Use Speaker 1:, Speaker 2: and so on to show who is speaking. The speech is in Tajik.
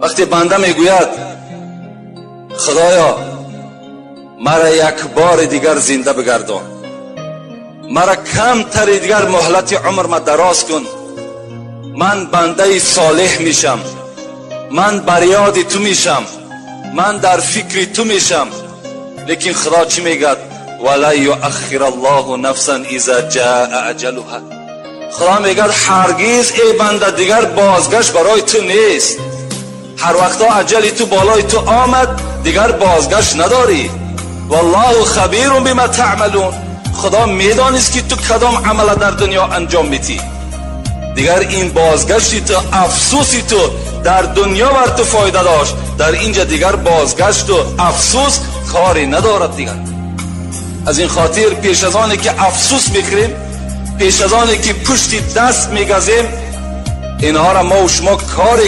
Speaker 1: Вақте банда мегӯяд: «Худоё, мара як бори дигар зинда бигардон, мара камтари дигар муҳлати умрма дароз кун, ман бандаи солеҳ мешам, ман бар ёди ту мешам, ман дар фикри ту мешам», лекин Худо чӣ мегӯяд? وَلَنْ يُؤَخِّرَ اللهُ نَفْسًا إِذَا جَاءَ أَجَلُهَا. Худо мегӯяд: «Ҳаргиз, эй банда, дигар бозгашт барои ту нест. Ҳар вақто аҷали ту болои ту омад, дигар бозгашт надорӣ». والله خبيرٌ بِمَا تَعْمَلُونَ. Худо медонист, ки ту кадом амала дар дунё анҷом медиҳӣ. Дигар ин бозгашти ту, афсӯси ту дар дунё бар ту фоида дошт, дар инҷа дигар бозгашту афсӯс кори надорад дигар. Аз ин хотир, пеш аз оне ки афсӯс мекунем, пеш аз оне ки пушти даст мегазем, инҳоро мо шумо коре